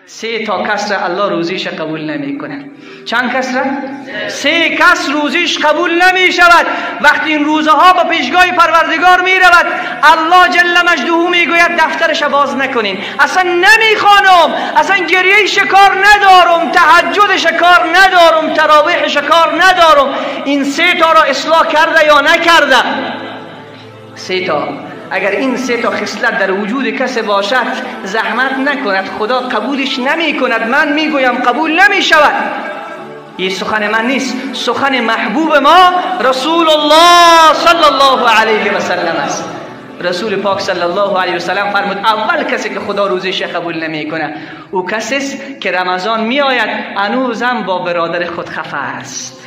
سه تا کس را الله روزیش قبول نمیکنه. چند کس را؟ سه کس روزیش قبول نمی شود. وقتی این روزه ها به پیشگاه پروردگار می رود، الله جل مجده می گوید دفترش باز نکنین، اصلا نمیخوانم، اصلا گریه شکار ندارم، تهجد شکار ندارم، تراویح شکار ندارم. این سه تا را اصلاح کرده یا نکرده؟ سه تا. اگر این سه تا خصلت در وجود کسی باشد، زحمت نکند، خدا قبولش نمی کند. من میگویم قبول نمی شود. این سخن من نیست، سخن محبوب ما رسول الله صلی الله علیه و سلم است. رسول پاک صلی الله علیه و سلم فرمود اول کسی که خدا روزش قبول نمی کنه، او کسی است که رمضان می آید هنوزم با برادر خود خفه است.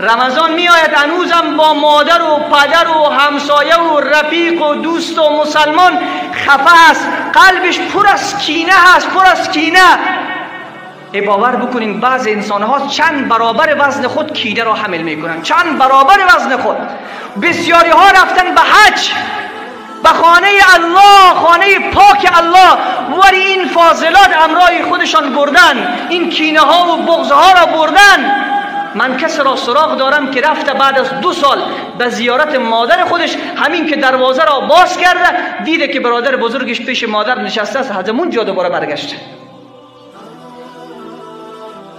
رمضان می آید هنوزم با مادر و پدر و همسایه و رفیق و دوست و مسلمان خفه است، قلبش پر از کینه است، پر از کینه. ای باور بکنین بعض انسان ها چند برابر وزن خود کینه را حمل میکنن، چند برابر وزن خود. بسیاری ها رفتن به حج، به خانه الله، خانه پاک الله، ولی این فاضلات امرای خودشان بردن، این کینه ها و بغض ها را بردن. من کس را سراغ دارم که رفته بعد از 2 سال به زیارت مادر خودش، همین که دروازه را باز کرده دیده که برادر بزرگش پیش مادر نشسته است، از اون جا دوباره برگشته.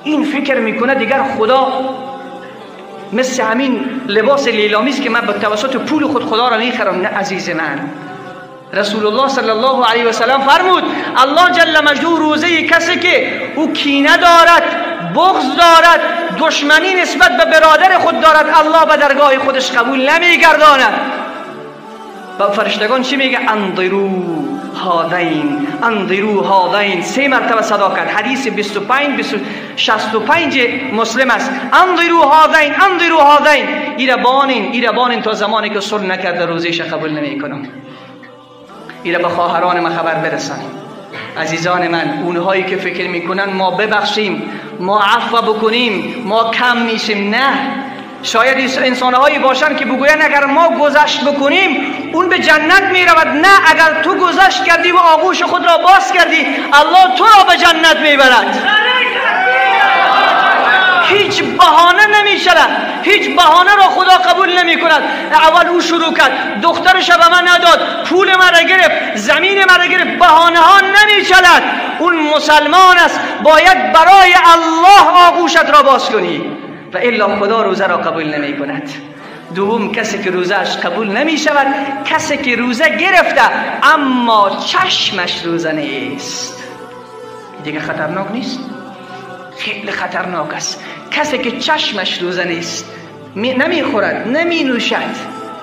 این فکر میکنه دیگر خدا مثل همین لباس لیلامی است که من به توسط پول خود خدا را میخرم. نه عزیز من، رسول الله صلی الله علیه و سلم فرمود الله جل مجده روزه کسی که او کینه دارد، بغض دارد، دشمنی نسبت به برادر خود دارد، الله به درگاه خودش قبول نمیگرداند. و فرشتگان چی میگه؟ انظروا هذین، انظروا هذین. 3 مرتبه صدا کرد. حدیث 25 65 مسلم است. انظروا هذین، انظروا هذین. ایره بانین، ایره بانین تا زمانی که صلح نکرده روزیش قبول نمیکنم. ایره به خواهران ما خبر برسانیم. عزیزان من، اونهایی که فکر میکنن ما ببخشیم، ما عفو بکنیم، ما کم میشیم، نه. شاید انسانهایی باشن که بگوین اگر ما گذشت بکنیم اون به جنت میرود. نه، اگر تو گذشت کردی و آغوش خود را باز کردی، الله تو را به جنت میبرد. هیچ بهانه نمیشود، هیچ بهانه را خدا قبول نمی کند. اول او شروع کرد، دخترش به من نداد، پول من را گرفت، زمین من را گرفت. بهانه ها نمیشود. اون مسلمان است، باید برای الله آغوشت را باز کنی و الا خدا روزه را قبول نمی کند. دوم، کسی که روزهش قبول نمی شود، کسی که روزه گرفته اما چشمش روزه نیست. دیگه خطرناک نیست؟ خیلی خطرناک است. کسی که چشمش روزه نیست، نمیخورد، نمی نوشد،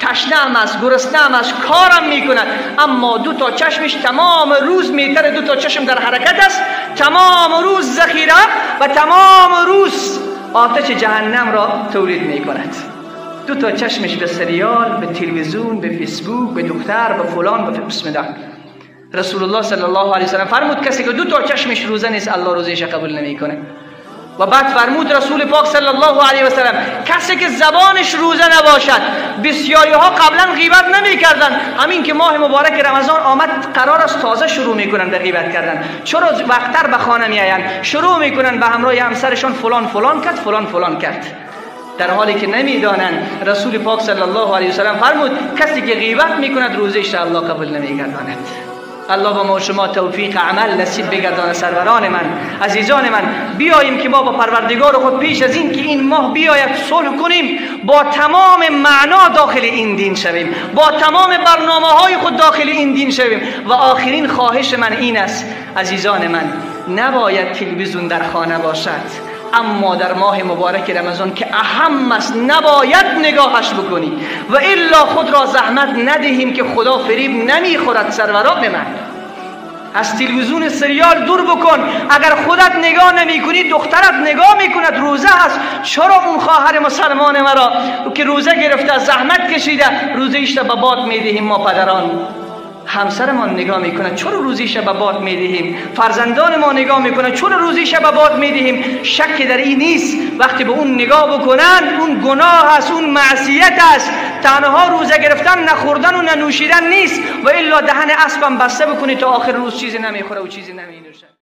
تشنه هم است، گرسنه هم است، کارم میکند، اما 2 تا چشمش تمام روز میتره، 2 تا چشم در حرکت است، تمام روز ذخیره و تمام روز آتش جهنم را تولید میکند. 2 تا چشمش به سریال، به تلویزیون، به فیسبوک، به دختر، به فلان، به بسم الله. رسول الله صلی الله علیه و سلم فرمود کسی که 2 تا چشمش روزه نیست، الله روزیش قبول نمیکنه. و بعد فرمود رسول پاک صلی الله علیه و سلم کسی که زبانش روزه نباشد. بسیاری ها قبلا غیبت نمی کردن، همین که ماه مبارک رمضان آمد قرار است تازه شروع میکنن به غیبت کردن. چرا وقتر به خانه میآیند، شروع میکنن به همراه همسرشان فلان فلان کرد، فلان فلان کرد، در حالی که نمیدانند. رسول پاک صلی الله علیه و سلم فرمود کسی که غیبت میکند روزش الله قبول نمیگرداند. الله با ما شما توفیق عمل نصیب بگردانه. سروران من، عزیزان من، بیاییم که ما با پروردگار خود پیش از این که این ماه بیاید صلح کنیم، با تمام معنا داخل این دین شویم، با تمام برنامه های خود داخل این دین شویم. و آخرین خواهش من این است عزیزان من، نباید تلویزیون در خانه باشد، اما در ماه مبارک رمضان که اهم است نباید نگاهش بکنی و الا خود را زحمت ندهیم که خدا فریب نمیخورد. سروران من، از تلویزیون سریال دور بکن. اگر خودت نگاه نمی کنی، دخترت نگاه میکند، روزه هست. چرا اون خواهر مسلمان مرا که روزه گرفته، زحمت کشیده، روزه ایش را به باد میدهیم؟ ما پدران، همسرمان نگاه میکنه، چرا روزی شب باد میدهیم؟ فرزندان ما نگاه میکنه، چرا روزی شب باد میدهیم؟ شک در این نیست وقتی به اون نگاه بکنن، اون گناه است، اون معصیت است. تنها روزه گرفتن نخوردن و ننوشیدن نیست و الا دهن اسبم بسته بکنی تا آخر روز چیزی نمیخوره و چیزی نمینوشه.